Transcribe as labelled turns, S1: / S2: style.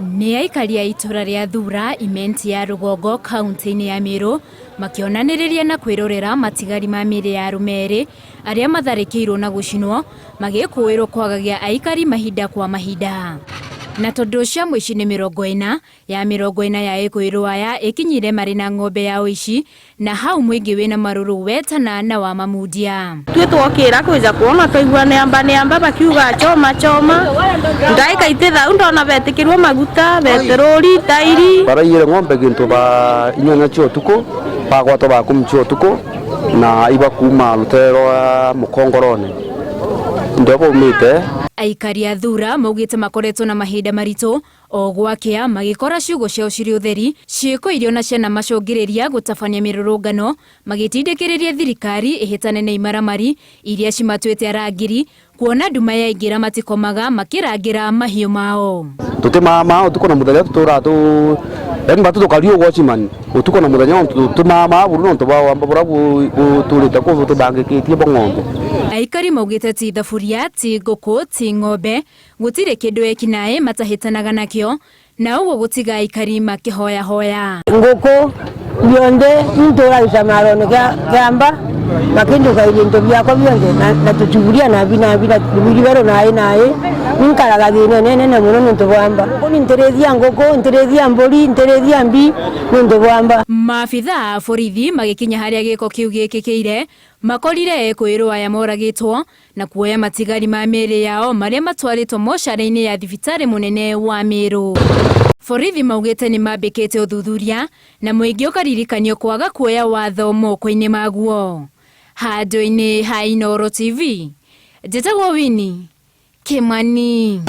S1: Nĩ aikari a itũra rĩa Thura, Imenti ya Rũgongo, kaunti-inĩ ya Meru, makĩonanĩrĩria na kwĩrorera matigari ma mĩĩrĩ ya arũme erĩ arĩa matharĩkĩirwo na gũcinwo, magĩkũĩrwo kwagagia aikari mahinda kwa mahinda. Na tondũ cia mũici nĩ 40, ya 40 ya ekũĩrwo aya ĩkinyire marĩ na ng'ombe ya ũici na hau mũingĩ wĩna marũrũ wetana na wa mamundia.
S2: Ithuĩ twokĩra kwĩja kuona twaigua nĩamba nĩamba bakiuga choma choma ndaika itithau ndona betĩkĩrwo maguta beterũri tairi.
S3: Baraiyire ng'ombe gintu thaa inyanya cia utuku bagwatwa thaa kumi cia utuku na iba kuma rutere rwa mukongoroni ndio baumite.
S1: Aikari a Thura maugĩte makoretwo na mahinda maritũ O gwakĩa, magĩkora ciugũ ciao cirĩ ũtheri, ciĩko iria ona cianamacũngĩrĩria gũtabania mĩrũrũngano, magĩtindĩkĩrĩria thirikari ĩhĩtane na imaramari iria cimatuĩte arangĩri, kuona nduma yaingĩra matikomaga makĩrangĩra mahiũ mao.
S3: Tũtimamaga ũtukũ na mũthenya tũtũraga tũ yaani batũtũkaria ũgwachimani ũtukũ na mũthenya tũtimamaga buru nontu bwa bũrĩa bũtũrĩte kũu bũtũbangĩkĩtie bwa ng'ombe.
S1: Aikari maugĩte ti thaburia, ti ngũkũ, ti ng'ombe, Gũtirĩ kĩndũ ekinaĩ matahĩtanaga nakĩo, na ũguo gũtiga aikari makĩhoyahoya.
S4: Ngũkũ bionthe nintũraga gĩcamarone kĩamba makinduka ibintu biakwa bionthe na tũchuburia nabi nabi na wheelbarrow naĩ naĩ ninkaraga thĩna nene mũno nĩũntũ bwa mba. Ngũkũ nintĩrĩthia ngũkũ, ntĩrĩthia mbũri, ntĩrĩthia mbi nĩũntũ bwa mba.
S1: Maabithaa a borithi magĩkinya harĩa gĩko kĩu gĩkĩkĩire, makorire ekũĩrwo aya moragĩtwo na kuoya matigari ma mĩĩrĩ yao marĩa matwarĩtwo mocarĩ-inĩ ya thibitarĩ mũnene wa Meru. Borithi maugĩte nĩ mambĩkĩte ũthuthuria na mũingĩ ũkaririkanio kwaga kuoya watho moko-inĩ maguo. Handũ-inĩ ha Inooro TV, njĩtagwo Winnie Kimani.